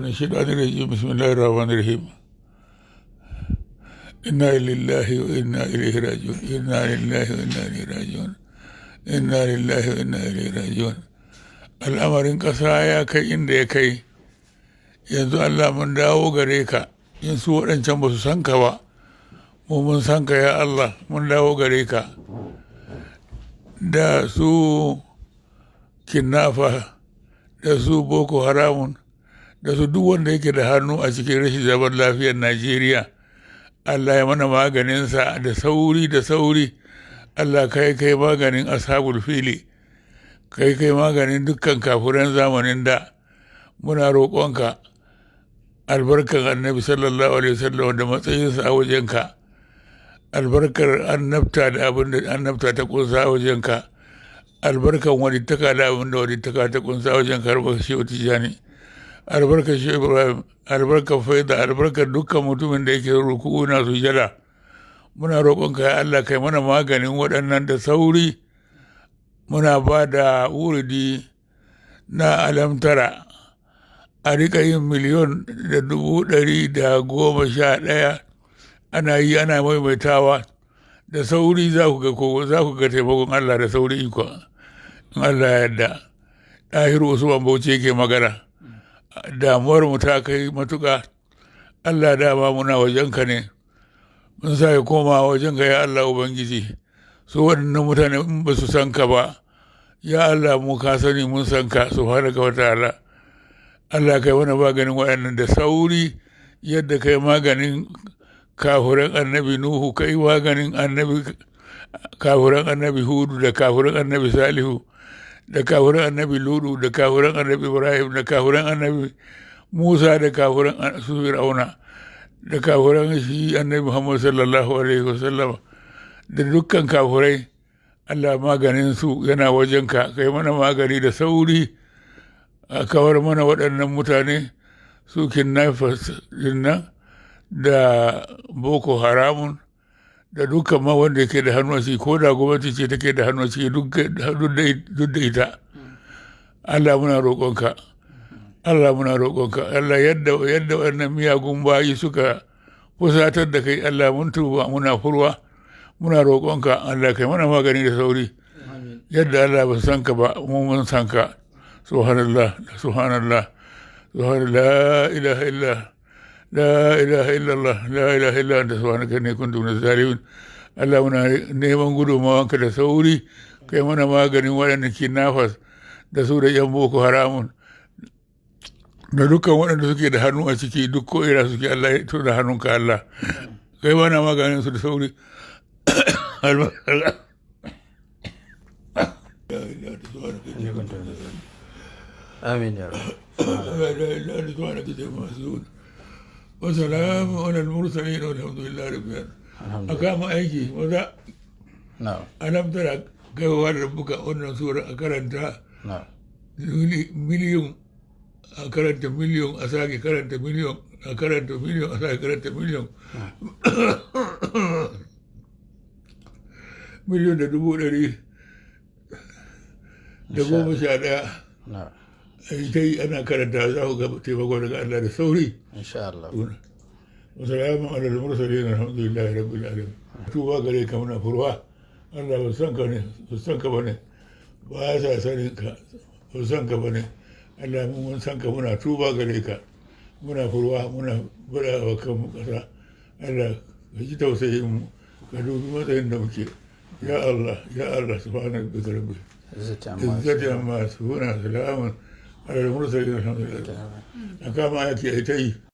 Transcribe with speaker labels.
Speaker 1: الشيطان الرجيم. بسم الله الرحمن الرحيم. إنا لله وإنا إليه راجعون. إنا لله وإنا إليه راجعون. إنا لله وإنا إليه راجعون. Al'amarin ƙasa ya kai inda ya kai yanzu. Allah, mun dawo gare ka. In su waɗancan ba su san ka ba, mu mun san ka. Ya Allah, mun dawo gare ka. Da su kidnapper, da su Boko Haramun, da su duk wanda yake da hannu a cikin rashin zaman lafiyar Najeriya, Allah ya mana maganinsa da sauri da sauri. Allah, kai kai maganin ashabul fili, kai kai maganin dukkan kafuran zamanin da. Muna roƙonka albarkar Annabi sallallahu alaihi wasallam da matsayinsa a wajenka, albarkar annabta da abin da annabta ta kunsa a wajenka, albarkar walittaka da abin da walittaka ta kunsa a wajenka, albarkar Shehu Tijjani, albarkar Shehu Ibrahim, albarkar faida, albarkar dukkan mutumin da yake ruku'u na sujada. Muna roƙonka, ya Allah, kai mana maganin waɗannan da sauri. Muna ba da wuridi na alamtara, a rika yin 1,111,000, ana yi ana maimaitawa da sauri. Za ku ga ko za ku ga taimakon Allah da sauri, iko in Allah ya yarda. Ɗahiru Usman Bauchi yake magana. Damuwar mu ta kai matuƙa. Allah, dama muna wajenka ne, mun sa ya koma wajenka, ya Allah Ubangiji. Su waɗannan mutane in ba su san ka ba, ya Allah, mu ka sani, mun san ka subhanaka wa ta'ala. Allah, kai mana maganin waɗannan da sauri, yadda kai maganin kafuran Annabi Nuhu, kai maganin annabi kafuran Annabi Hudu, da kafuran Annabi Salihu, da kafuran Annabi Ludu, da kafuran Annabi Ibrahim, da kafuran Annabi Musa, da kafuran su Fir'auna, da kafuran shi Annabi Muhammad sallallahu alaihi wasallam, da dukkan kafurai. Allah, maganin su yana wajenka. Kai mana magani da sauri, a kawar mana waɗannan mutane, su kidnappers nan da Boko Haramun, da dukkan ma wanda ke da hannu a ciki, ko da gwamnati ce take da hannu a ciki, duk da ita. Allah, muna roƙonka. Allah, muna roƙonka. Allah, yadda wannan miyagun bayi suka fusatar da kai, Allah, mun tuba, muna furwa, muna roƙonka. Allah, kai mana magani da sauri. Yadda Allah ba san ka ba, mu mun san ka. Subhanallah, subhanallah, subhanallah. La ilaha illa, la ilaha illallah, la ilaha illa anta, subhanaka inni kuntu minaz zalimin. Allah, muna neman gudunmawanka da sauri, kai mana maganin waɗanda kidnappers, da su da yan Boko Haramun, da dukkan waɗanda suke da hannu a ciki, duk ko ina suke. Allah ya tuna hannunka. Allah, kai mana maganin su da sauri.
Speaker 2: Amin ya rabu.
Speaker 1: وسلام على المرسلين والحمد لله رب العالمين. A kama aiki maza.
Speaker 2: Na'am.
Speaker 1: Alam tara kaiwa rabbuka, wannan sura a karanta
Speaker 2: Na'am.
Speaker 1: miliyon, a karanta miliyon, a sake karanta miliyon, a karanta miliyon, a sake karanta miliyon, 1,111,000.
Speaker 2: Na'am.
Speaker 1: Ta yi ana karanta, za ku ga taimako daga Allah da sauri.
Speaker 2: Insha Allah.
Speaker 1: Wasalamu ala al-mursalin, alhamdulillahi rabbil alamin. Tuba gare ka, muna furwa. Allah, ba san ka ne, ba san ka bane, ba sa sanin ka, ba san ka bane. Allah, mun san ka, muna tuba gare ka, muna furwa, muna bada wa kanmu kasa. Allah, ka ji tausayin mu, ka dubi matsayin da muke, ya Allah, ya Allah. Subhana rabbika rabbil
Speaker 2: izzati amma
Speaker 1: izzati amma yasifuna, salamun ala al-mursalin, alhamdulillah. A kama ake ta yi.